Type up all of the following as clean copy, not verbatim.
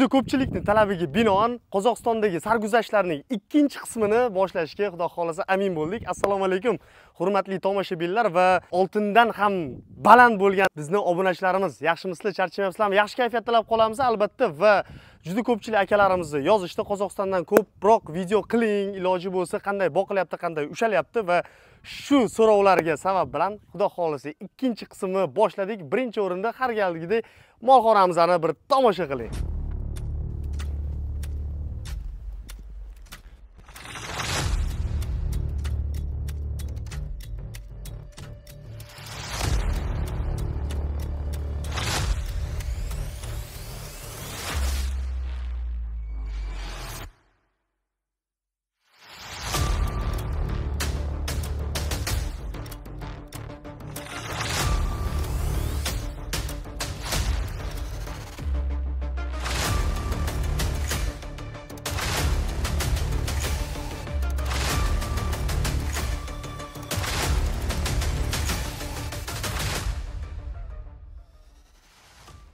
Juda ko'pchilikning talabiga binoan Qozog'istondagi sarguzashtlarning ikkinchi qismini boshlashga Xudo xolasa amin bo'ldik. Assalomu alaykum hurmatli tomoshabinlar va oltindan ham baland bo'lgan bizni obunachilarimiz. Yaxshimisizlar, charchamayapsizlarmi? Yaxshi kayfiyat tilab qolamiz albatta va juda ko'pchilik akalarimizni yozishda Qozog'istondan ko'proq video qiling, iloji bo'lsa qanday boqilyapti, qanday ushalyapti va shu so'rovlarga sabab bilan Xudo xolasa ikkinchi qismini boshladik. Birinchi o'rinda har galgidek molxonamizni bir tomosha qiling.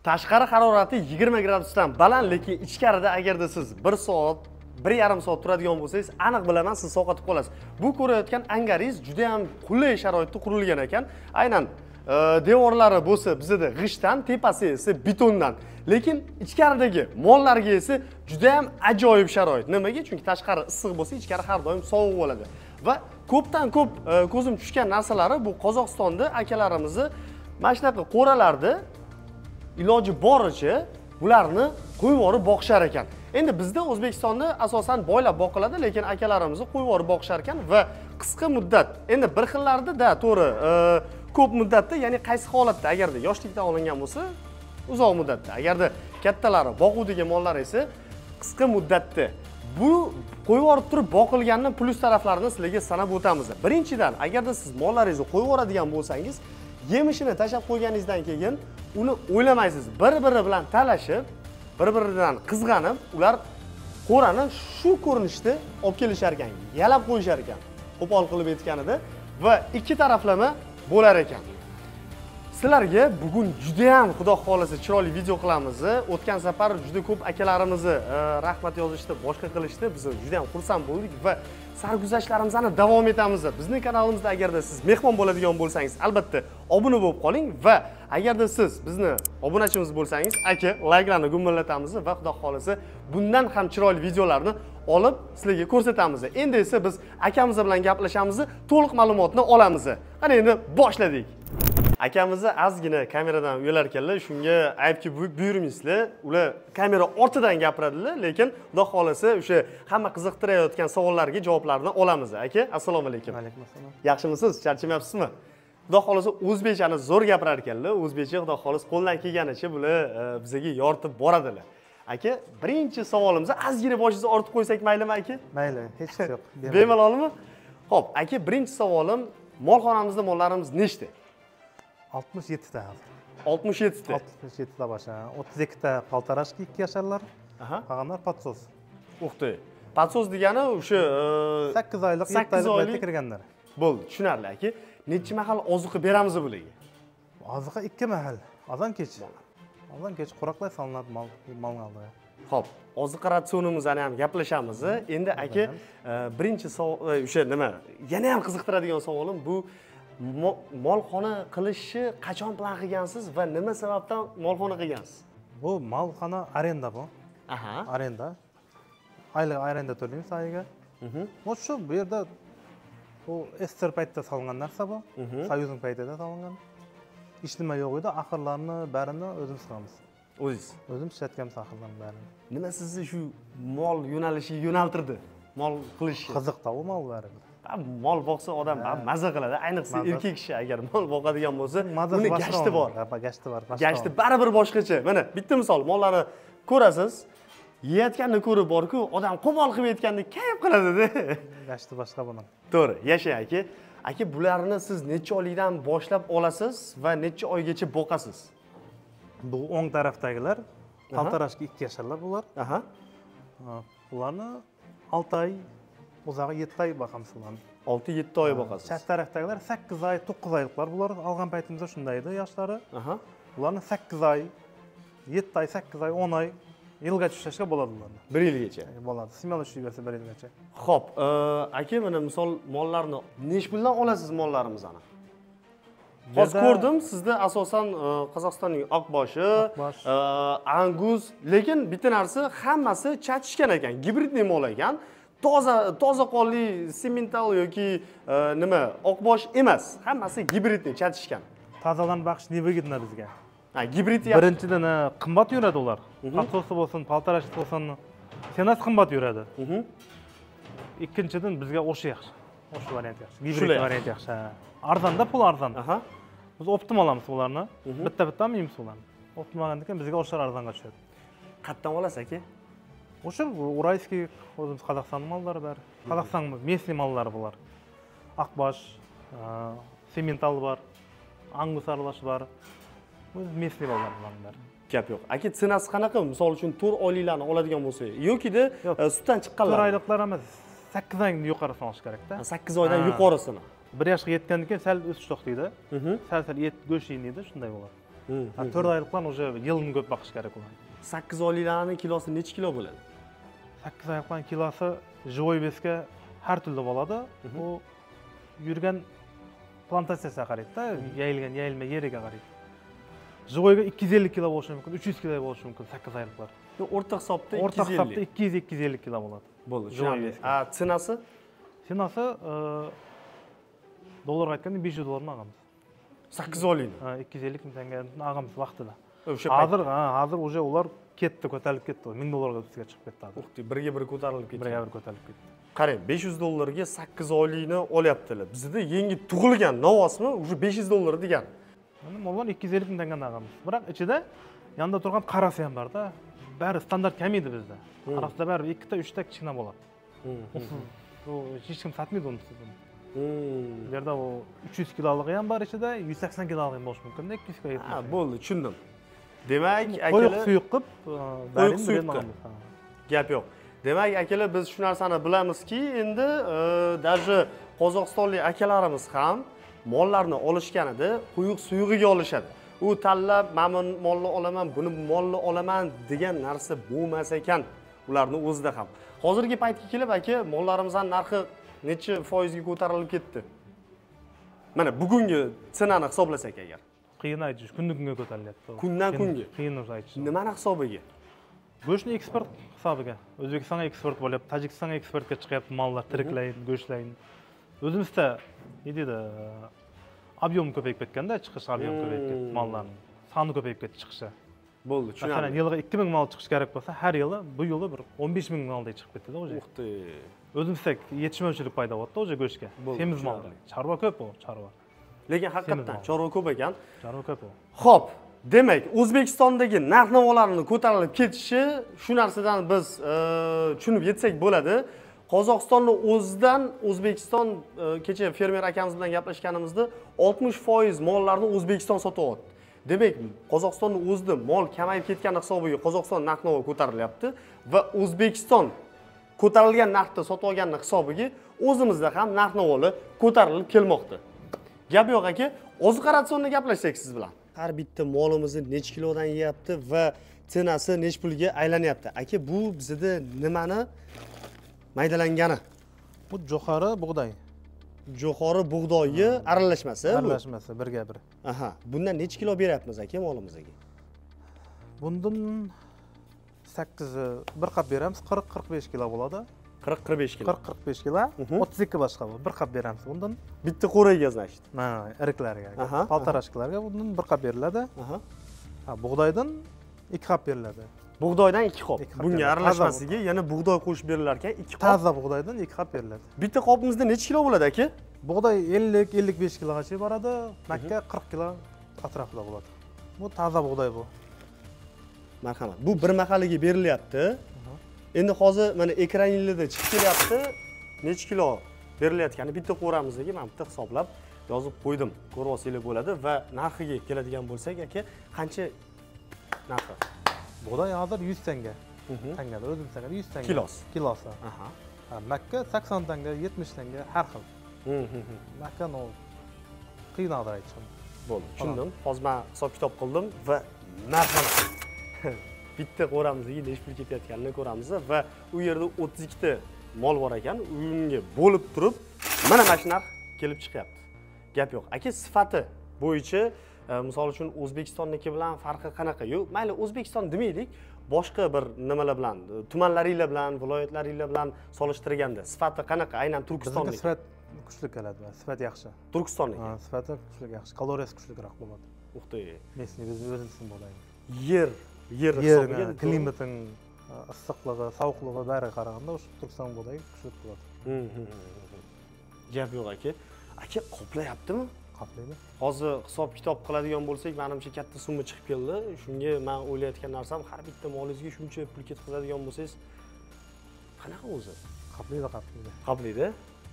Tashqari harorati 20 gradusdan baland, lekin ichkarida agarda siz 1 soat, 1,5 soat turadigan bo'lsangiz, aniq bilaman siz sovqotib qolasiz. Bu ko'rayotgan angaringiz juda ham qulay sharoitda qurilgan ekan. Aynan devorlari bo'lsa bizda g'ishtdan, tepasi esa betondan. Lekin ichkaridagi mollarga esa juda ham ajoyib sharoit. Nimaga? Chunki tashqari issiq bo'lsa, ichkari har doim sovuq bo'ladi. Va ko'pdan ko'p ko'zim tushgan narsalari bu Qozog'istonda akalarimizni mana shunaqa qo'ralarda iloji boricha bularni qo'yib yuborib boqishar ekan. Endi bizda O'zbekistonda asosan boylab boqiladi, lekin akalarimizni qo'yib yuborib boqishar ekan va qisqa muddat. Endi bir xillarda da to'g'ri, ko'p muddatda, ya'ni qaysi holatda agarda yoshlikdan olingan bo'lsa, uzoq muddatda, agarda kattalari boquvdagi mollar esa qisqa muddatda. Bu qo'yib yuborib turib boqilganning plus taraflarini sizlarga sanab o'tamiz. Birinchidan, agarda siz mollaringizni qo'yib yuboradigan bo'lsangiz, yemishini tashlab qo'yganingizdan keyin uni o'ylamaysiz. Bir-biri bilan talashib, bir-biridan qizg'anib, ular qo'rani shu ko'rinishda olib kelishar ekan, yalab qo'yishar ekan. Qo'pol qilib aytganida va ikki taraflama bo'lar ekan. Sizlarga bugun juda ham Xudo xolasa chiroyli video qilamiz. O'tgan safar juda ko'p akalarimizni rahmat yozishdi, boshqa qilishdi. Biz juda ham xursand bo'ldik va sarguzashtlarimizni davom etamiz. Bizning kanalimizda agarda siz mehmon bo'ladigan bo'lsangiz, albatta obuna bo'lib qoling va agarda siz bizni obunachimiz bo'lsangiz, aka layklarni gumillatamiz va Xudo xolasa bundan ham chiroyli videolarni olib sizlarga ko'rsatamiz. Endi esa biz akamiz bilan gaplashamiz, to'liq ma'lumotni olamiz. Qani endi boshladik. Akamizni ozgina kameradan uyalar ekanlar, shunga aybga buyurmaysizlar. Ular kamera ortidan gapiradilar, lekin Xudo xolasa o'sha hamma qiziqtirayotgan savollarga javoblarni olamiz. Aka, assalomu alaykum. Alaykum assalom. Yaxshimisiz? Charchamayapsizmi? Xudo xolasa o'zbekchani zo'r gapirar ekanlar. O'zbekcha Xudo xolasa qo'ldan kelganicha bular bizga yoritib boradilar. Aka, birinchi savolimiz ozgina boshingizni ortib qo'ysak maylimi aka? Mayli, hech yo'q. Bemalolmi? Xo'p, aka, birinchi savolim, molxonamizda mollarimiz nechta? 67 ta hozir. 67 ta. 67 ta boshqa. 32 ta poltarashka 2 yasharlar. Qolganlar podsos. Uxti. Podsos degani o'sha 8 oylik, 7 oylik kirganlar. Bo'ldi, tushunarli aka. Necha mahal oziqa beramiz bularga? Oziqa 2 mahal. Azon kech. Azon kech quroqlay solinadi molning oldiga. Xo'p, oziqa ratsionimizni ham gaplashamiz. Endi aka, birinchi savol o'sha nima? Yana ham qiziqtiradigan savolim bu molxona qilishni qachon plan qilgansiz va nima sababdan molxona qilgansiz? Bu molxona arenda bu. Aha. Arenda. Oylik arenda to'laymiz oyiga. Shu bu yerda bu SSR paytida solingan narsa bu. Soyuzning paytida solingan. Hech nima yo'q edi, axirlarni barini o'zimiz qilamiz. O'zingiz? O'zimiz ishlatganmiz axirlarni barini. Nima sizni shu mol yo'nalishiga yo'naltirdi? Mol qilishga. Qiziq-da u mol baribir. Mol boqsa odam maza qiladi. Ayniqsa erkak kishi agar mol boqadigan bo'lsa, uni gashti bor. Gashti bor. Gashti baribir boshqacha. Mana bitta misol, mollarni ko'rasiz, yeyotganini ko'rib bor-ku, odam qo'pol qilib aytganda kayf qiladi-da. Gashti boshqa buni. To'g'ri, yashang aka. Aka, bularni siz necha oylikdan boshlab olasiz va necha oygacha boqasiz? Bu o'ng tarafdagilar poltarashka 2 yasharlar bular. Aha. Bularni 6 oy, uzog'i 7 oy boqamiz ularni. 6-7 oy boqasiz. Chap tarafdagilar 8 oy, 9 oyliklar bular olgan paytimizda shunday edi yoshlari. Aha. Bularni 8 oy, 7 oy, 8 oy, 10 oy Yilgacha ushlashga bo'ladi ularni. 1 yilgacha. Bo'ladi. Smelo ushlayversa 1 yilgacha. Xo'p, aka, mana misol mollarni necha puldan olasiz mollarimizni? Hozir ko'rdim, sizda asosan Qozog'istonning oqboshi, angus, lekin bitta narsa hammasi chatishgan ekan, gibridniy mol ekan. Toza qonli semental yoki nima, oqbosh emas, hammasi gibridniy chatishgan. Tozalarni baqish невыгодно bizga. Ha, gibrid birinchidan qimmat yuradi ular. Qatsosi bo'lsin, paltarashi bo'lsin, senasi qimmat yuradi. Ikkinchidan bizga o'sha yaxshi. O'sha variant yaxshi. Gibrid variant yaxshi. Arzonda pul arzon. Biz optim olamiz ularni. Bitta-bitta olmaymiz ularni. Optim olgandan keyin bizga o'shalar arzonga tushadi. Qayerdan olasiz aka? O'sha Uralskiy, o'zimiz Qozog'iston mollari bor. Qozog'iston местный mollari bular. Oqbosh, semental bor, angus aralash bor. O'z местный mollar bular. Gap yo'q. Aka, senasi qanaqa? Misol uchun 4 oyliklarni oladigan bo'lsak, yokida sutdan chiqqanlar. 4 oyliklar emas, 8 oydan yuqorisini olish kerakda. 8 oydan yuqorisini. 1 yoshga yetgandan keyin sal o'sish to'xtaydi. Sal-sal et go'sht yeydi, shunday bo'ladi. 4 oyliklar уже yilni ko'p boqish kerak ularni. 8 oyliklarning kilosi necha kilo bo'ladi? 8 oyliklarning kilosi живой весga har turli bo'ladi. U yurgan plantatsiyasiga qaraydi-da, yayilgan, yayilma yeriga qaraydi. Живойga 250 kilo bo'lishi mumkin, 300 kilo bo'lishi mumkin 8 oyliklar. O'rta hisobda 250. O'rta hisobda 200-250 kilo bo'ladi. Bo'ldi, tushunarli. A, senasi? Senasi dollarga aytganda 500 dollarni olamiz. 8 oylikni. Ha, 250 ming tanga olamiz vaqtida. Hozir, hozir уже ular ketdi, ko'tarilib ketdi. 1000 dollarga ustiga chiqib ketdi hozir. Uxti, birga bir ko'tarilib ketdi. Birga bir ko'tarilib ketdi. Qarang, 500 dollarga 8 oylikni olyaptilar. Bizda yangi tug'ilgan novvosmi уже 500 dollar degan. Mana mollar 250 ming tangani olamiz. Biroq ichida yonida turgan qarasi ham bor-da. Bari standart kamaydi bizda. Qarasida bari 2 ta, 3 ta kichkina bo'ladi. U hech kim sotmaydi uni. Bu yerda u 300 kiloligi ham bor ichida, 180 kiloligi ham bo'lishi mumkin-da, 200 kilo yetmaydi. Ha, bo'ldi, tushundim. Demak, akalar qo'yiq suyuq qilib, qo'yiq suyuq qilib. Gap yo'q. Demak, akalar, biz shu narsani bilamizki, endi даже Qozog'istonlik akalarimiz ham mollarni olishganida quyuq suyug'iga olishadi. U tanlab, mana bu molni olaman, buni molni olaman degan narsa bo'lmas ekan ularning o'zida ham. Hozirgi paytga kelib aka, mollarimizning narxi necha foizga ko'tarilib ketdi? Mana bugungi senani hisoblasak agar. Qiyin aytish, kundan kunga ko'tarilyapti. Kundan kunga. Qiyin aytish. Nimani hisobiga? Go'shtni eksport hisobiga. O'zbekistonga eksport bo'lyapti, Tojikistonga eksportga chiqyapti mollar, tiriklayin, go'shtlayin. O'zimizda ne deydi, объем ko'payib ketganda, chiqish объем ko'payib ketdi, mollarning soni ko'payib ketdi chiqishi. Bo'ldi, tushunarli. Masalan, yiliga 2000 mol chiqish kerak bo'lsa, har yili bu yili bir 15 ming molday chiqib ketdi-da o'zi. Uxti. O'zimizda yetishmovchilik paydo bo'ldi o'zi go'shtga. Semiz molda. Chorva ko'p u, chorva. Lekin haqiqatan chorva ko'p ekan. Chorva ko'p u. Xo'p, demak, O'zbekistondagi narx-navolarning ko'tarilib ketishi shu narsadan biz tushunib yetsak bo'ladi. Qozog'istonning o'zidan O'zbekiston kecha fermer akamiz bilan gaplashganimizda 60% mollarni O'zbekiston sotyapti. Demak, Qozog'istonning o'zida mol kamayib ketgani hisobiga Qozog'iston narx-navo ko'tarilyapti va O'zbekiston ko'tarilgan narxda sotib olganini hisobiga o'zimizda ham narx-navolar ko'tarilib kelmoqda. Gap yo'q aka, oziqa ratsionni gaplashsak siz bilan. Har bitta molimizni necha kilodan yeyapti va senasi necha pulga aylanyapti? Aka, bu bizda nimani maydalangani? Bu jo'xori bug'doy. Jo'xori bug'doyi aralashmasi bu. Aralashmasi birga bir. Aha, bundan necha kilo beryapmiz aka molimizga? Bundan 8 bir qap beramiz, 40-45 kilo bo'ladi. 40-45 kilo. 40-45 kilo, 32 boshqa bu. Bir qap beramiz bundan. Bitta qo'raga значит. Ha, iriklarga, paltarashkalarga bundan bir qap beriladi. Aha. Ha, bug'doydan 2 qap beriladi. Bug'doydan 2 qop. Bunga aralashmasiga yana bug'doy qo'shib berilar ekan, 2 qop. Toza bug'doydan 2 qop beriladi. Bitta qopimizda necha kilo bo'ladi aka? Bug'doy 50-55 kilogacha boradi, makka 40 kilo atrofida bo'ladi. Bu toza bug'doy bu. Marhamat. Bu bir mahaliga berilyapti. Endi hozir mana ekraningizda chiqib kelyapti. Necha kilo berilayotgani bitta qo'ramizga men bitta hisoblab yozib qo'ydim. Ko'rib olsanglar bo'ladi va narxiga keladigan bo'lsak aka, qancha narxi? Bug'doy hozir 100 tanga. Tangada o'zim tangada 100 tanga. Kilosi. Kilosi. Aha. Makka 80 tanga, 70 tanga har xil. Makka no qiyin hozir aytishim. Bo'ldi, tushundim. Hozir men hisob kitob qildim va marhamat. Bitta qo'ramizga necha pul ketayotganini ko'ramiz va u yerda 32 ta mol bor ekan, unga bo'lib turib mana shu narx kelib chiqyapti. Gap yo'q. Aka, sifati bo'yicha misol uchun O'zbekistonniki bilan farqi qanaqa? Yo'q, mayli O'zbekiston demaylik, boshqa bir nimalar bilan, tumanlaringlar bilan, viloyatlaringlar bilan solishtirganda sifati qanaqa aynan Turkistonniki? Sifat kuchli keladi, sifat yaxshi. Turkistonniki. Ha, sifati kuchli, yaxshi. Kaloriyasi kuchliroq bo'ladi. Uxti. Mesni biz o'zimizning bo'ladi. Yer hisobiga klimatning issiqligi, sovuqligi bari qaraganda o'sha Turkiston bug'doyi kuchli bo'ladi. Gap yo'q aka. Aka, qoplayaptimi? Qoplaydi. Hozir hisob-kitob qiladigan bo'lsak, menimcha katta summa chiqib keldi. Shunga men o'ylayotgan narsam, har bitta molingizga shuncha pul ketkazadigan bo'lsangiz, qanaqa o'zi? Qoplaydi, qoplaydi. Qoplaydi.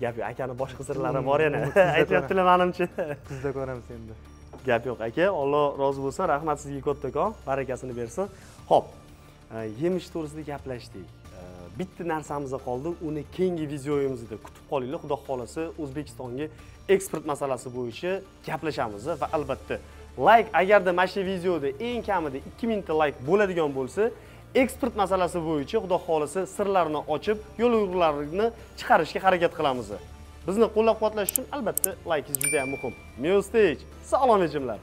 Gap yo'q, akani boshqa sirlari bor yana. Aytyaptilar menimcha. Kuzda ko'ramiz endi. Gap yo'q aka, Alloh rozi bo'lsin, rahmat sizga kattakon, barakasini bersin. Xo'p, yemish to'g'risida gaplashdik. Bitta narsamiz qoldi, uni keyingi videoyimizda kutib qolinglar. Xudo xolasa O'zbekistonga eksport masalasi bo'yicha gaplashamiz va albatta like, agarda mana shu videoda eng kamida 2000 ta like bo'ladigan bo'lsa, eksport masalasi bo'yicha Xudo xolasa sirlarni ochib, yo'l o'g'rilarini chiqarishga harakat qilamiz. Bizni qo'llab-quvvatlash uchun albatta likeingiz juda ham muhim. Muse Stage, sog'lom yechimlar.